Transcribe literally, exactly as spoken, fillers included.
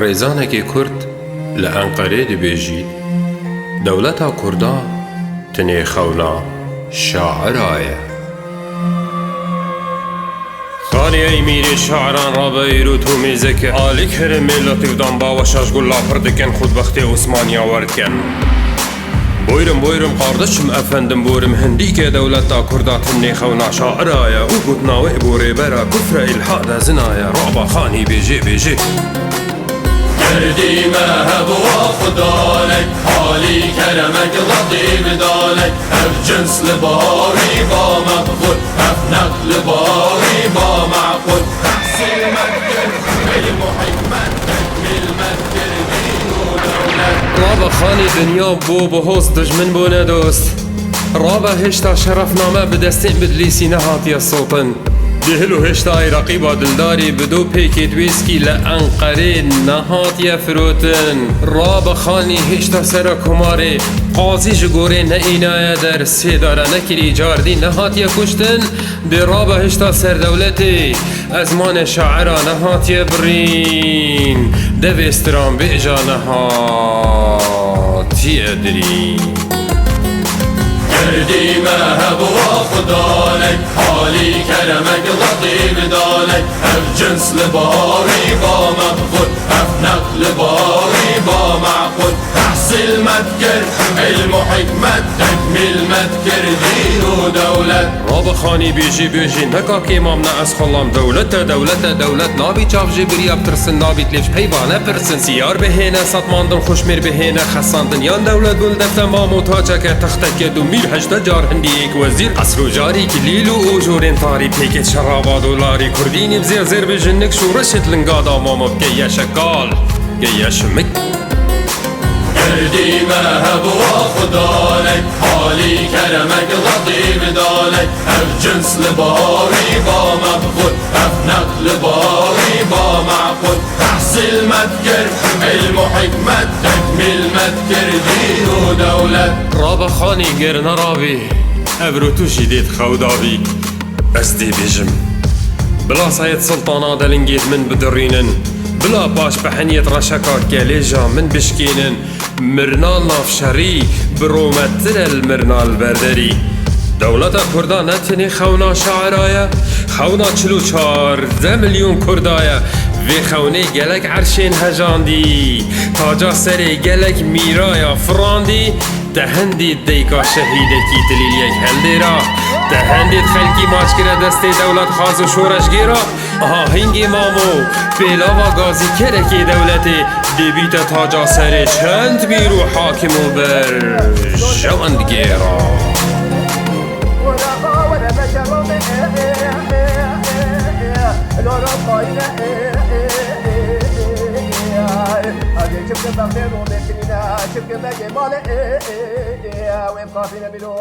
Rêzanekê Kurd li Enqerê dibêjî, dewleta Kurda tinê xewna şaira ye. Xanî ey mîrê şairan rabe îro tu mêzeke alî keremê Letîf dan baweşa ji gula pir dikin xudbextê Osmaniya werdikin. Buyurun, buyurun, kardeşim, efendim, buyurun, hindîke dewleta Kurda tinê xewna şaira ye û gotina wê bo rêbera kufre îlhada zina ye. Raba Xanî bêjê, bêjê. Kerdî me hebwa xudanek, halî keremek Letîf danek, ev cins li barî ba me bixwe, ev neqd li barî ba meqûl. Tehsîl me dikir, ilm û hikmet, tekmîl me dikir, dîn û dewlet. Raba Xanî dinya bû bi hoz, dijmin bûne dost. Raba hêşta şerefname bi destên Bidlîsî nehatiye sotin. Dê hilo hêşta ey reqîba dildarî bi du pêkêt wêskî li Enqerê nehatiye firotin. Raba Xanî hêşta sera komarê qazî ji gorê neînaye der, sêdara nekirî, cardî nehatiye kuştin. Dê raba hêşta ser dewletê ezmanê şaira nehatiye birîn, devê stranbêja nehatiye dirîn. Kerdî me hebwa xudanek, halî keremek Letîf danek, ev cins li barî ba me bixwe, ev neqd li barî ba meqûl. Tehsîl me dikir, ilm û hikmet, tekmîl me dikir, dîn û dewlet. Raba Xanî bêjî, bêjî, neka kêmam ne ez xwelam. Dewlet e, dewlet e, dewlet. Nabî çav jê biriya bitirsin, nabî lê ji peyva nepirsin. Siyar bihêne, setmandin xweşmêr bihêne, xesandin yan dewlet gul defte mam û taceke texteke du mîr heşde car hindî yek wezîr, qesr û carî kilîl û ojorên tarî pêkêt şeraba dolarî kurdînî bi zêr zêr bi jinik şûreşêt linga da mama bike ye şekal, ke ye şimik. Kerdî me hebwa xudanek, halî keremek Letîf danek, ev cins li barî ba me bixwe, ev neqd li barî ba meqûl. Tehsîl me dikir, ilm û hikmet, tekmîl me dikir, dîn û dewlet. Raba Xanî ger nerabî, evro tu jî dê di xew da bî. Ez dê bêjim, bila sayet sultana delingêt min bidirînin, bila paş peheniyet reşeka kelêja min bişkênin, mirina navşerî biromettir e li mirina li berderî. Dewleta Kurda ne tenê xewna şaira ye, xewna çil û çardeh milyon Kurda ye. Vê xewnê gelek erşên hejandî, taca serê gelek mîra ya firandî. Te hindî deyka şehîdekî tilîliyek heldêra, te hindî xelkî maç kire destê dewlet xaz û şoreşgêra. Aha hingê mamo, pêlava gazîkerekê dewletê, dê bîte taca serê çend mîr û hakim û berjewendgêra. Çimkî bextê ro bê kinîne, çimkî begê malê, ê, ê, ê, ê, wê bi qafîne bîro.